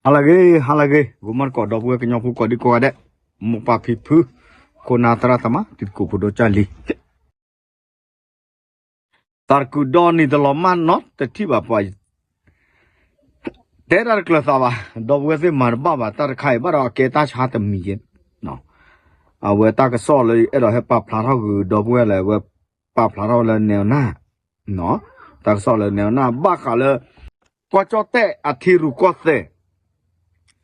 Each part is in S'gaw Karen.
ဟါလၢအဂ့ၤ ဟါလၢအဂ့ၤ ဂီၤမီၢ်တကိး ဒီပုၢ်ဝဲၢ်ကညီဖိကိးဒံကိးဂၤဒဲး, မိၢ်ပၢ်ဖံဖု, ခိၣ်နၢ်သရၣ်သမါ တံၤသကိးဖိဒိၣ်ကၢ်လံၤ တၢ်တကုာ်ဒီနံၤတလီၤမၢ်နီတထံၣ်ဘၣ်ပှၤ, တဲတၢ်တကျၢၤသးဘၣ်, ဒီပုၢ်ဝဲၢ်သ့ၣ်မၤတဘၣ်ဘၣ် တၢ်တခါအံၤဘၣ်ဒီးအကဲတၢ်ဆါတမံၤယဲ, အဝဲတၢ်ကစီၣ်လၢအဲၣ်ဒိးဟဲပာ်ဖျါထီၣ်ဂုာ်ဒီပုၢ်ဝဲၢ်လၢအဝဲပာ်ဖျါထီၣ်လၢနဲဝနၢ်, တၢ်ကစီၣ်လၢနဲဝနၢ် ဘၣ်ဃးလၢ ကီၢ်ကၠီၣ်တဲၣ်အထံရူၢ်ကီၢ်သဲး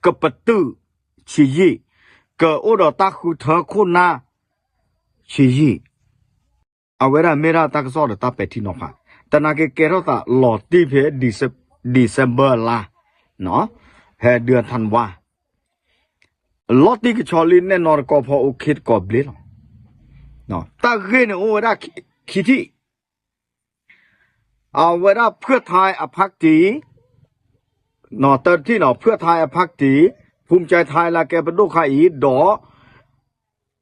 ကပတုာ်ဆံးယံာ်, ကအိၣ်ဒီးတၢ်ဃုထၢခိၣ်နၢ်ဆံးယံာ်, အဝဲဒၣ်မ့ၢ်ဒၣ်တၢ်ကစီၣ်ဒီးတၢ်ပဲာ်ထံနီၤဖး, တနာ်က့ကဲထီၣ်သးလီၤတံၢ်ဖဲ December လါ, ဖဲဒၢထၣ်ဝါ, လီၤတံၢ်ကဆီလံနဲၣ်နီတကီၢ်ဖီအိၣ်ခ့တကီၢ်ဘျ့လီၤ, တၢ်ဂ့ၢ်န့ၣ်အိၣ်ဝဲဒၣ်ခံထံၣ် အဝဲဒၣ်ဖုၣ်ထါအဖးတံၢ်, တထံၣ်နီၤ ဖုၣ်ထါအဖးတံၢ်, ဖူမကၠဲထါလၢကဲပဒိၣ်ခါအံၤ ဒီး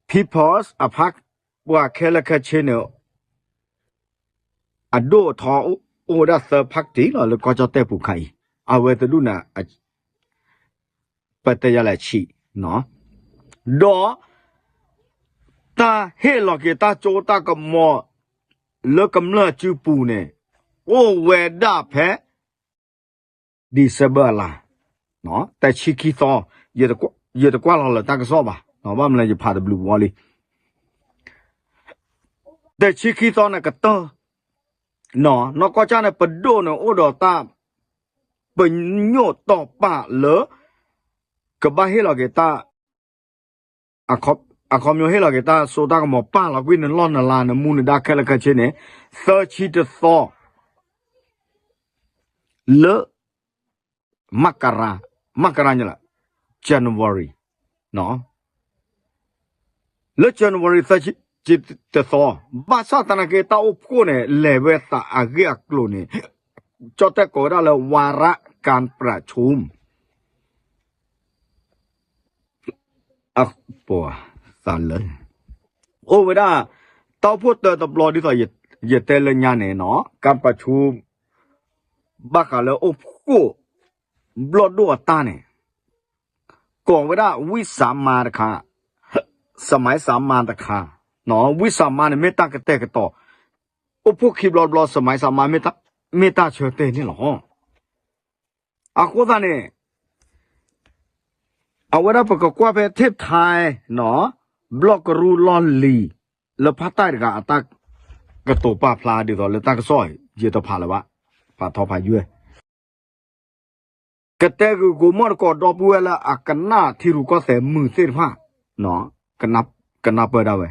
People's အဖး, ပှၤခဲလၢာ်ခဲဆ့န့ၣ် အဒိၣ်အထီအိၣ်ဝဲဒၣ်သၢဖးတံၢ်လီၤ လၢကီၢ်ကၠီၣ်တဲၣ်ပူၤခါအံၤ, အဝဲတဒူၣ်န့ၣ် ပတဲယၤလဲၣ်ဆံး, ဒီး တၢ်ဟ့ၣ်လီၤက့ၤတၢ်စိတၢ်ကမီၤ လၢကမျၢၢ်စုပူၤန့ၣ် အိၣ်ဝဲဒၣ်ဖဲ December အလါ, တဆံခံသီ, ယတကွၢ်လီၤလၢတၢ်ကစီၣ်ဘၣ်, ဘၣ်မနုၤလဲၣ်ယဖးတဘျုးဝီလံ, တဆံခံသီန့ၣ်ကတၢၢ်, နီၢ်ကီၢ်ကၠၢ်န့ၣ် ပဒိၣ်န့ၣ်အိၣ်ဒီးတၢ် ပညိၣ်တီၢ်ပာ်လၢ ကဘၣ်ဟ့ၣ်လီၤက့ၤတၢ် အခီပညီဟ့ၣ်လီၤက့ၤတၢ်စိတၢ်ကမီၤပာ်လီၤကွံာ်နလီၢ်နလၤနမူနဒါခဲလၢာ်ခဲဆ့န့ၣ် သၢဆံတသီ လၢ မကရၤ, မကရၤန့ၣ်လၢ January လၢ January သၢဆံတသီ, ဘၣ်ဆၣ်သနာ်က့တၢ်အိၣ်ဖှိၣ်န့ၣ် လဲၤဝဲသးအဂ့ၢ်အကျိၤန့ၣ် ကၠီၣ်တဲၣ်ကိးဝဲဒၣ်လၢ ဝါရကၣ်ပြးဆိမ် အပှၤသးလၢ အိၣ်ဝဲဒၣ် တၢ်အိၣ်ဖှိၣ်တၢတဘျီဒ်သိးယတဲလၢညါန့ၣ်နီၤ ကၣ်ပြးဆိမ် ဘၣ်ဃးလၢအိၣ်ဖှိၣ်ဘျီၣ်ဒိၣ်အတၢ်န့ၣ် ကိးဝဲဒၣ်ဝံၣ်စၣ်မါတခါ, စမါစၣ်မါတခါ, ဝံၣ်စၣ်မါန့ၣ်မ့ၢ်တၢ်ကတဲာ်ကတီၤ, အိၣ်ဖှိၣ်ခံဘျီတဘျီ စမါစၣ်မါ မ့ၢ်တၢ်ဆၢတဲာ်န့ၣ်လီၤ. အဃိသတးန့ၣ် အဝဲဒၣ်ပကကွၢ်ဖဲထံၣ်ထါ, ဘျီၣ်ကရူၢ်လီၢ်လံၤ လၢဖးတၢ်တဂၤအတၢ်ကတိၤပာ်ဖျါဒ်သိးလၢတၢ်ကစီၣ် ယတဖးလၢၤဘၣ်, ဖးထီဖးယွဲၢ် ကတဲဂုာ်ကိးမီၢ်တကိးဒီပုၢ်ဝဲၢ်လၢအကနၣ်ထံရူၢ်ကီၢ်သဲးမုာ်သ့ၣ်တဖၣ်, ကနၢ်ပၢၢ်ဒၣ်ဝဲ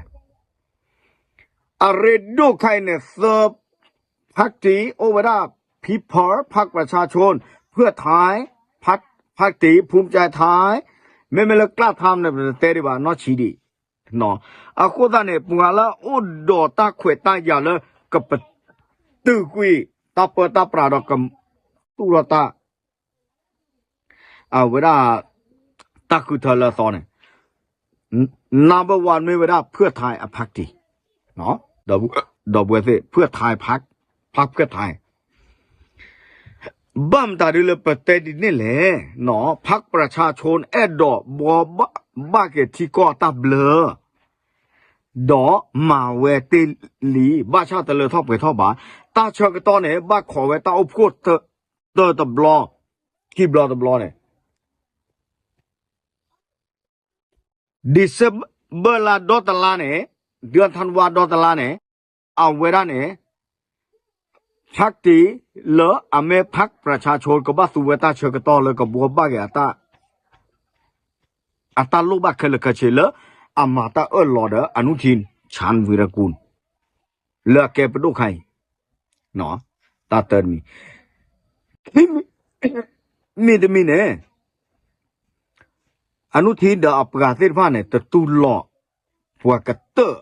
အရ့ဒိၣ်ခဲအံၤန့ၣ် သၢ ဖးတံၢ် အိၣ်ဝဲဒၣ် People ဖးပြးဆါဆိၣ် ဖုၣ်ထါ ဖးတံၢ် ဖူမကၠဲထါ မ့မ့ၢ်လၢကျၢ်ထါန့ၣ် ပတတဲဒံးဘၣ် နီၢ်ဆံးဒံး အဃိသတးန့ၣ် ပှၤလၢအအိၣ်ဒီးတၢ်ခွဲးတၢ်ယာ်လၢ ကပတုာ်ကွံာ် တၢ်ပၢတၢ်ပြးဒီးကသူၣ်ထီၣ်တၢ် အဝဲဒၣ် တၢ်ဃုထၢလၢအသီန့ၣ် number one မ့ၢ်ဝဲဒၣ် ဖုၣ်ထါအဖးတံၢ် ဒီပုၢ်ဝဲၢ်သ့ၣ် ဖုၣ်ထါ ဖးဖုၣ်ထါ ဘၣ်မတၤဒ်လၢပတဲဒ်န့ၣ်လဲၣ်, ဖးပြးဆါဆိၣ် အဲၣ်ဒိးဘှီဘၣ်က့ၤထံကီၢ်အတၢ်ဘျၢ ဒီးမၤဝဲတ့ၢ်လံ, ဘၣ်ဆၣ်တလၢထီၣ်ပှဲၤထီၣ်ဘၣ်, တၢ်ဆၢကတီၢ်န့ၣ် ဘၣ်ခိးဝဲတၢ်အိၣ်ဖှိၣ်တၢတဘျီ, ခံဘျီတဘျီန့ၣ် December လါဒီတလါန့ၣ်, ဒၢထၣ်ဝါဒီတလါန့ၣ်, အဝဲဒၣ်န့ၣ် ဖးတံၢ်လၢအမ့ၢ်ဖးပြးဆါဆိၣ် ကဘၣ်သူဝဲတၢ်ဆၢကတီၢ်လၢကဘှီဘၣ်က့ၤ အတၢ်လိၣ်ဘၣ်ခဲလၢာ်ခဲဆ့လၢ အမၤတၢ်အၢၣ်လီၤဒီး အနုထံၣ် ဆၣ်ဝံရကူၣ် လၢအကဲပဒိၣ်ခါအံၤ, တၢ်တမံၤ, မ့တမ့ၢ်န့ၣ် အနုထံၣ်ဒီးအပှၤသ့ၣ်တဖၣ်န့ၣ် တတူၢ်လိာ် ပှၤကတၢၣ်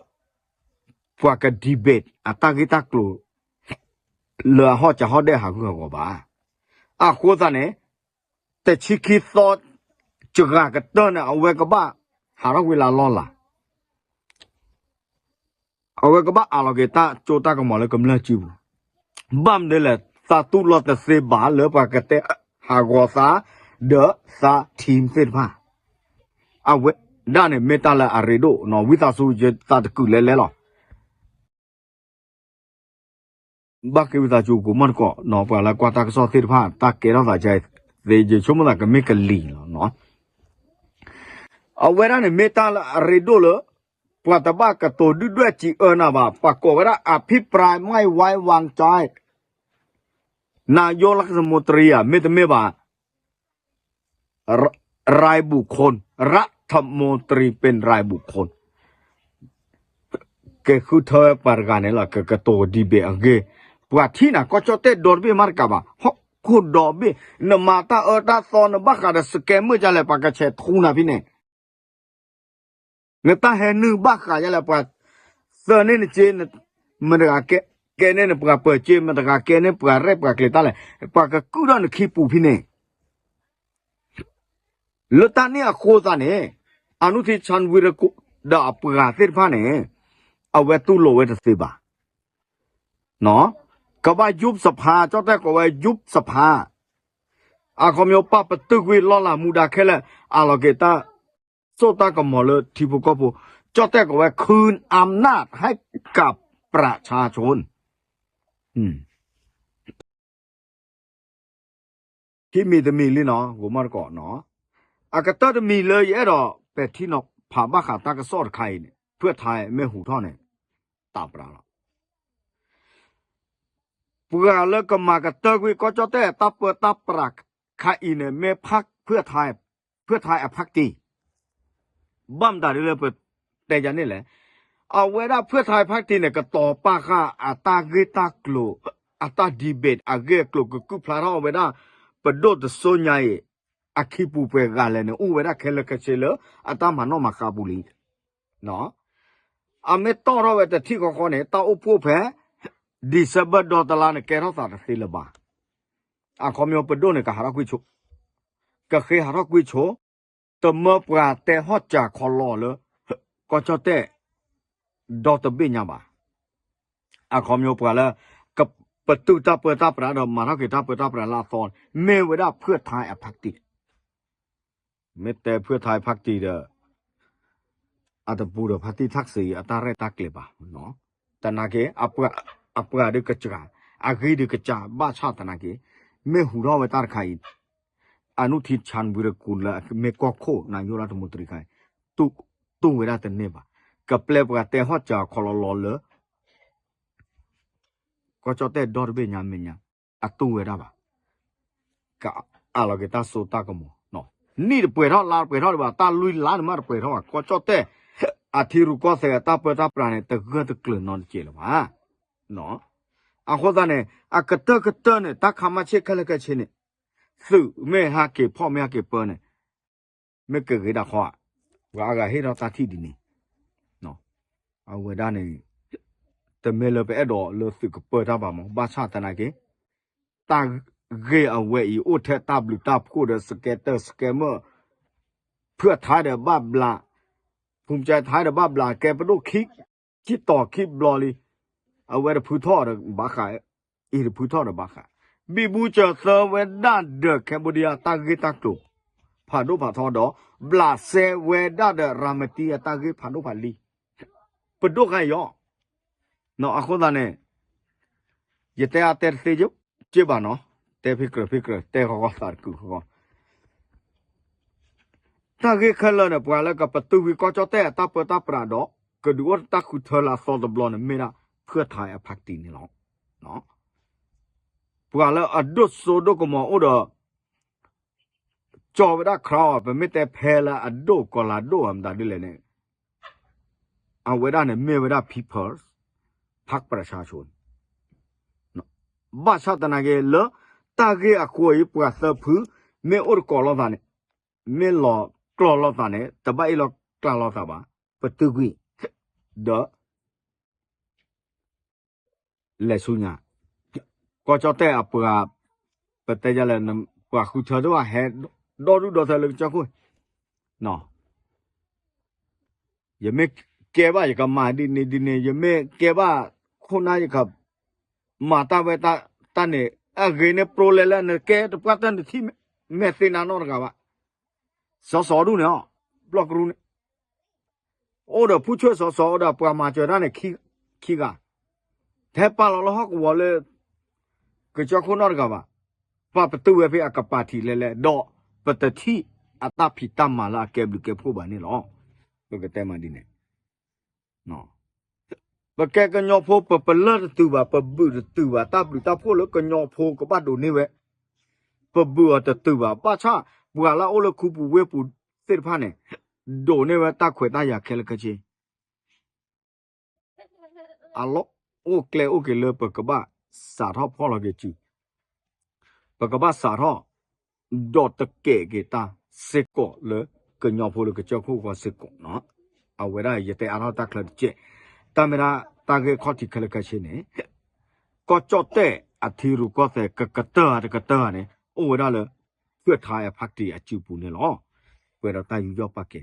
ပှၤက debate အတၢ်ဂ့ၢ်တၢ်ကျိၤ လၢအဟီၣ်ကၠီဟီၣ်ဒဲးဟးဂူာ်ဟးဂီၤဘၣ်. အဃိသတးန့ၣ် တဆံခံသီ စှၤကတၢၢ်န့ၣ် အဝဲကဘၣ်ဟးထီၣ်ဝံၤလၢလီၢ်လၤ အဝဲကဘၣ်အးလီၤက့ၤတၢ်စိတၢ်ကမီၤလၢကမျၢၢ်စုပူၤ, ဘၣ်မနုၤလဲၣ် သးတူၢ်လိာ်တသ့ဘၣ်လၢပှၤကတဲဟးဂီၤသး, ဒီးသး team သ့ၣ်တဖၣ်, အဝဲဒၣ်န့ၣ်မ့ၢ်တၢ်လၢအရ့ဒိၣ်နီၤ, ဝံသးစူၤယသးတကုာ်လဲၤလဲၤလီၤ. ဘၣ်က့ၤဝံသးစူၤကိးမီၢ်တကိးနီၤ, ပှၤလၢကွၢ်တၢ်ကစီၣ်သ့ၣ်တဖၣ် တၢ်ကဲထီၣ်သးကသ့ ယဆိကမိၣ်သးကမ့ၢ်ကလံၤလီၤနီၤ. အဝဲဒၣ်န့ၣ်မ့ၢ်တၢ်လၢအရ့ဒိၣ်လၢ ပှၤတဘၣ်ကတိၤဒုၣ်ဒွဲၣ်စံးအၢနၤဘၣ်, ပှၤကိးဝဲဒၣ် อภิปรายไม่ไว้วางใจ นายกรัฐมนตรี ဧါ, မ့တမ့ၢ်ဘၣ် รายบุคคล รัฐมนตรีเป็นรายบุคคล ကဲဃုထၢဝဲပှၤတဂၤန့ၣ်လီၤ, ကကတိၤ debate အဂ့ၢ်, ပှၤထံၣ်နၤကီၢ်ကၠီၣ်တဲၣ်ဒီတဘ့ၣ်မးတကးဘၣ်, ဟီၣ်ခိၣ်ဒီဘ့ၣ်, နမၤတၢ်အၢတၢ်သီ နဘၣ်ဃးဒီး scammer ဒ်လဲၣ် ပှၤကဆဲးထူနၤဖဲန့ၣ် နတၢ်ဟဲနုာ်ဘၣ်ဃးဒ်လဲၣ် ပှၤသၢန့ၢ်နစ့, မတဂၤကဲ, ကဲန့ၢ်နပှၤပၢၤစ့, မတဂၤကဲန့ၢ်ပှၤရဲၣ်ပှၤကျဲၤတၢ်လဲၣ်, ပှၤကကုၢ်ထီၣ်နခံပူၤဖဲန့ၣ် လၢတၢ်န့ၣ်အဃိသတးန့ၣ် အနုထံဆၣ်ဝံရကူၣ် ဒီးအပှၤသ့ၣ်တဖၣ်န့ၣ် အဝဲတူၢ်လိာ်ဝဲတသ့ဘၣ်. ကဘၣ် ยุบสภา ကၠီၣ်တဲၣ်ကိးဝဲ ยุบสภา အခီပညီပာ်ပတုာ်ကွံာ်လီၢ်လၤမူဒါခဲလၢာ် အးလီၤက့ၤတၢ်စိတၢ်ကမီၤလၢထံဖိကီၢ်ဖိ, ကၠီၣ်တဲၣ်ကိးဝဲ คืนอำนาจให้กับประชาชน ခံမံၤတမံၤလံနီၤ ဂိၤမီၢ်တကိးနီၤ, အကတၢၢ်တမံၤလၢယအဲၣ်ဒိးပဲာ်ထံနီၤဖးဘၣ်ဃးတၢ်ကစီၣ်တခါအံၤန့ၣ် ဖုၣ်ထါမ့ၢ်ဟူးထီၣ်န့ၣ် တၢ်ပြးလီၤ. ပှၤလၢကမၤကတၢၢ်ကွံာ်ကီၢ်ကၠီၣ်တဲၣ်တၢ်ပၢတၢ်ပြးခါအံၤန့ၣ် မ့ၢ်ဖုၣ်ထါအဖးတံၢ် ဘၣ်မတၤဒ်လၢပတဲယၤန့ၣ်လဲၣ်, အဝဲဒၣ်ဖုၣ်ထါအဖးတံၢ်န့ၣ် ကတီၤပာ်ဃာ်အတၢ်ဂ့ၢ်တၢ်ကျိၤ, အတၢ် debate အဂ့ၢ်အကျိၤ ကကုၢ်ဖျါထီၣ်အဝဲဒၣ် ပဒိၣ်တစိညါအံၤ အခံပူၤပှဲၤဂၤလဲၣ်န့ၣ် အိၣ်ဝဲဒၣ်ခဲလၢာ်ခဲဆ့လၢ အတၢ်မၤနီၣ်မၤဃါပူၤလံ. အမ့ၢ်တီၣ်ထီၣ်ဝဲတထံၣ်ဃီဃီန့ၣ် တၢ်အိၣ်ဖှိၣ်ဖဲ December ဒီတလါန့ၣ် ကဲထီၣ်သးတသ့လၢၤဘၣ်. အခီပညီပဒိၣ်န့ၣ် ကဟးထီၣ်ကွံာ်ဆိ, ကဃ့ဟးထီၣ်ကွံာ်ဆိ, တမၢပှၤတဲဟီၣ်စၢၤခီလီၤလၢ ကီၢ်ကၠီၣ်တဲၣ် ဒီတဘ့ၣ်ညါဘၣ်. အခီပညီပှၤလၢ ကပတုာ်တၢ်ပၢတၢ်ပြးဒီးမၤထီၣ်က့ၤတၢ်ပၢတၢ်ပြးလၢအသီန့ၣ် မ့ၢ်ဝဲဒၣ်ဖုၣ်ထါအဖးတံၢ် မ့ၢ်တဲဖုၣ်ထါအဖးတံၢ်ဒီး အတပူၤဒီးဖါတံၢ်ထၣ်စံးအတၢ်ရဲၣ်တၢ်ကျဲၤဘၣ်. သနာ်က့ အပှၤဒုးကစှၤ, အဂ့ၢ်ဒုးကစၢ် ဘၣ်ဆၣ်သနာ်က့ မ့ၢ်ဟူးထီၣ်ဝဲတၢ်တခါအံၤ အနုထံဆၣ်ဝံရကူၣ်လၢမ့ၢ်ကီၢ်ခိၣ် နာယိလၢတမူတရံးခါအံၤ တူၢ်ဝဲဒၣ်တန့ၢ်ဘၣ်. ကပျဲပှၤတဲဟီၣ်စၢၤခီလီၤလီၤလၢ ကီၢ်ကၠီၣ်တဲၣ်ဒီတဘ့ၣ်ညါမဲာ်ညါ အတူၢ်ဝဲဒၣ်ဘၣ်. ကအးလီၤက့ၤတၢ်စိတၢ်ကမီၤ, နံၣ်တပှဲၤထီၣ်လါတပှဲၤထီၣ်ဒံးဘၣ်, တၢ်လွံၢ်လါန့ၣ်မးတပှဲၤထီၣ်ဘၣ်, ကီၢ်ကၠီၣ်တဲၣ် အထံရူၢ်ကီၢ်သဲးအတၢ်ပၢတၢ်ပြးန့ၣ် တဂၢၢ်တကျၢၤနီတစဲးလၢၤဘၣ်. အဃိသတးန့ၣ် အကတၢၢ်ကတၢၢ်န့ၣ် တၢ်ခါမါဆ့ၣ်ခဲလၢာ်ခဲဆ့န့ၣ် သုးမ့ၢ်ဟးက့ၤဖီၣ်မ့ၢ်ဟးက့ၤပၢန့ၣ် မ့ၢ်ကဂ့ၤဒၣ်ခီဧါ, ပှၤအဂၤဟ့ၣ်ထီၣ်တၢ်ထံၣ်ဒ်န့ၣ်, အဝဲဒၣ်န့ၣ် တမ့ၢ်လၢပအဲၣ်ဒိးလၢသုးကပၢတၢ်ဘၣ်မး, ဘၣ်ဆၣ်သနာ်က့ တၢ်ဂ့ၢ်အဝဲအံၤ အိၣ်ထဲတၢ်ဘျုးတၢ်ဖှိၣ်ဒီး scandal scammer ဖုၣ်ထါဒီးဘၣ်ဘျး, ဖုၣ်ထါဒီးဘၣ်ဘျး ကဲပဒိၣ်ခံ, ခံတီၤခံဘျီလံ, အဝဲတဖုထီၣ်ဒီးဘၣ်ဃး, အံၤတဖုထီၣ်ဒီးဘၣ်ဃး, ဘံဘူစၢၤသၢဝဲဒၣ်ဒီး Cambodia တၢ်ဂ့ၢ်တၢ်ကျိၤ ဖးဒိၣ်ဖးထီဒီး ဘျးစဲဝဲဒၣ်ဒီး ရၤမတံ အတၢ်ဂ့ၢ်ဖးဒိၣ်ဖးလံၤ ပဒိၣ်ဃာ်အီၤ, အဃိသတးန့ၣ် ယတဲအါတဲတသ့က့ဘၣ်နီၤ, တဲဖ့ကြၢးဖ့ကြၢး တဲဃီဃီသးတကုာ်ဃီဃီ, တၢ်ဂ့ၢ်ခဲလၢာ်န့ၣ် ပှၤလၢကပတုာ်ကွံာ်ကီၢ်ကၠီၣ်တဲၣ်အတၢ်ပၢတၢ်ပြးဒီး ကဒုးအိၣ်တၢ်ဃုထၢလၢအသီတဘျီန့ၣ် မ့ၢ်ဒၣ်ဖုၣ်ထါအဖးတံၢ်န့ၣ်လီၤ. ပှၤလၢအဒိၣ်စိဒိၣ်ကမီၤအိၣ်ဒီး ကၠီဝဲဒၣ် crowd ပမ့ၢ်တဲဖဲလၢအဒိၣ်ကီၤလၤဒိၣ်အမတၤဒ်လဲၣ်န့ၣ် အဝဲဒၣ်န့ၣ်မ့ၢ်ဝဲဒၣ် People's พรรคประชาชน ဘၣ်ဆၣ်သနာ်က့လၢ တၢ်ဂ့ၢ်အဃိအံၤ ပှၤသၢဖု မ့ၢ်အိၣ်တကိးလိာ်သးန့ၣ် မ့ၢ်လီၤကျီၢ်လိာ်သးန့ၣ် တဘၣ်အ့ၣ်လိာ်ကျါလိာ်သးဘၣ်, ပတုာ်ကွံာ် ဒီး လဲၤဆူညါ, ကီၢ်ကၠီၣ်တဲၣ်အပှၤ, ပတဲယလဲၣ် ပှၤဃုထၢတဘၣ်ဟဲ ဒီဒူၣ်ဒီထၢလၢကစၢၢ်ခိၣ်, ယမ့ၢ်ကဲဘၣ်ယကမၤဒ်န့ၣ်ဒ်န့ၣ်, ယမ့ၢ်ကဲဘၣ်ခိၣ်နၢ်ယက မၤတၢ်ဝဲတၢ်န့ၣ် အဂ့ၤန့ၣ် ပြိလဲၤလၢနကဲတပှၢ်တၢၢ်နထံၣ်မ့ၢ် မဲာ်သ့ၣ်နါနီတဂၤဘၣ်. စီၤစီၤဒူၣ်န့ၣ်အီၤ ဘျီၣ်ကရူၢ်န့ၣ် အိၣ်ဒီးဖူၣ်ဆၢၣ်စီၤစီၤ အိၣ်ဒီးပှၤမၤစၢၤတၢ်န့ၣ် ခံဂၤ, တဟဲပာ်လီၤလၢဟီၣ်ကဝီၤလၢ ကစၢၢ်ခိၣ်နီတဂၤဘၣ်. ပာ်ပတုာ်ဝဲဖဲအကပၤထံးလဲၣ်လဲၣ် ဒီးပတထံၣ်အတၢ်ဖံးတၢ်မၤလၢအကဲဘျုးကဲဖှိၣ်ဘၣ်န့ၣ်လီၤ. ပကတဲမးဒ်န့ၣ် ပကဲကညီဖိ ပပလၢၢ်တတုၤဘၣ်, ပဘုၣ်တတုၤဘၣ်, တၢ်ဘျုးတၢ်ဖှိၣ်လၢကညီဖိကဘၣ်ဒိးန့ၢ်ဝဲ, ပဘုၣ်အီၤတတုၤဘၣ်. ဘၣ်ဆၣ်ပှၤလၢအအိၣ်လၢခူပူၤဝ့ၢ်ပူၤသ့ၣ်တဖၣ်န့ၣ် ဒိးန့ၢ်ဝဲတၢ်ခွဲးတၢ်ယာ်ခဲလၢာ်ခဲဆ့ အလီၢ်အိၣ်ကျဲအိၣ်က့ၤလၢပကဘၣ်စးထီၣ်ဖီၣ်လီၤက့ၤစု, ပကဘၣ်စးထီၣ် ဒီးတကဲးက့ၤတၢ်စ့ၢ်ကီးလၢကညီဖိလၢကစၢၢ်ခိၣ်ဃီစ့ၢ်ကီးနီၤ. အဝဲဒၣ်ယတဲအါထီၣ်တၢ်ချၢတကဲး, တၢ်မ့ၢ်ဒၣ်တၢ်ဂ့ၢ်ခီၣ်ထံးခဲလၢာ်ခဲဆ့န့ၣ် ကီၢ်ကၠီၣ်တဲၣ်အထံရူၢ်ကီၢ်သဲးကကတၢၢ်တကတၢၢ်န့ၣ် အိၣ်ဝဲဒၣ်လၢ သွဲၣ်ထါအဖးတံၢ်အစုပူၤန့ၣ်လီၤ. ပှဲၤဒီးတၢ်ယူးယီၣ်ပာ်ကဲ